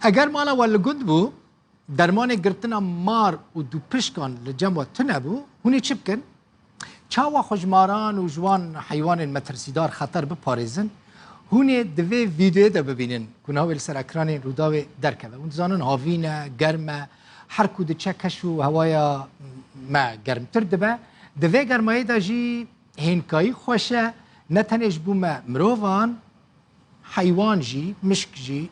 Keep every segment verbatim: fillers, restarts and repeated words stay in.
Eger mala we li gund bû, dermanê girtina mar û dûpişkan li cem we tune bû, hûn ê çi bikin? Çawa xwe ji maran û ji wan heywanên metirsîdar xeter biparêzin? Hûn ê di vê vîdeoyê de bibînin ku niha wê li ser ekranên Rûdawê derkeve. Hûn dizanin havîn e, germ e, her ku diçe keş û hewaya me germtir dibe. Di vê germayê de jî hênkayî xweş e, ne tenê ji bo me mirovan, heywan jî, mişk jî,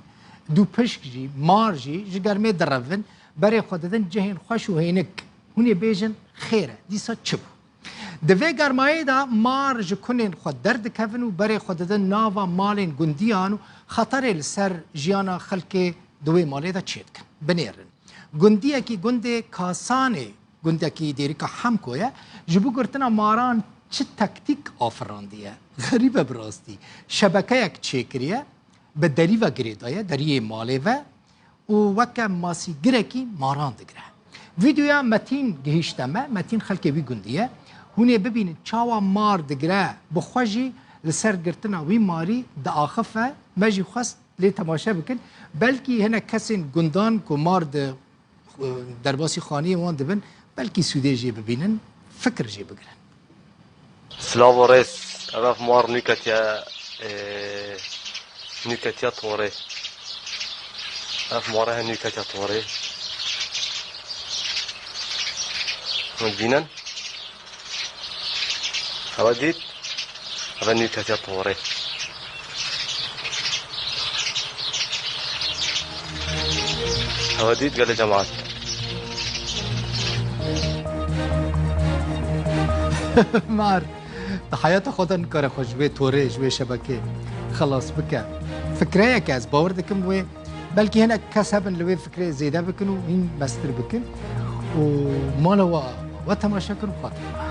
dûpişk jî, mar jî ji germê direvin, berê xwe didin cihên xweş û hênik. Hûn ê bêjin, xêr e, dîsa çi bû? Di vê germayê de mar ji kunên xwe derdikevin û berê xwe didin nava malên gundiyan û xeterê li ser jiyana xelkê di wê malê de çêdikin. Binêrin. Gundiyekî gundê Kasanê, gundekî Dêrika Hemko ye, ji bo girtina maran çi taktîk afirandiye? Xerîb e bi rastî. Şebekeyek çêkiriye, bi derî ve girêdaye, deriyê malê ve û weke masîgirekî maran digire. Vîdeoya Metîn gihîşte me, Metîn xelkê wî gundî ye. Hûn ê bibînin çawa mar digire, bi xwe jî li ser girtina wî marî diaxife, me jî xwest lê temaşe bikin. Belkî hinek kesên gundan ku mar di, e, derbasî xaniyê wan dibin, belkî sûdê jê bibînin, fikir jê bigirin. Silav û rêz. Ev, ev mar nû ketiye, e, nû ketiye torê. Ev mare he nû ketiye torê. Hûn dibînin? Ewe dît? Ev nû ketiye torê. Ewe dît gelê cemaat. Mar, di heyata xwe de nikare xwe ji wê torê, ji wê şebekê xelas bike. Fikreyek e, ez bawer dikim wê belkî hinek kes hebin li wê fikrê zêde bikin û hîn mestir bikin û mala we, we temaşe kin û xatirê we.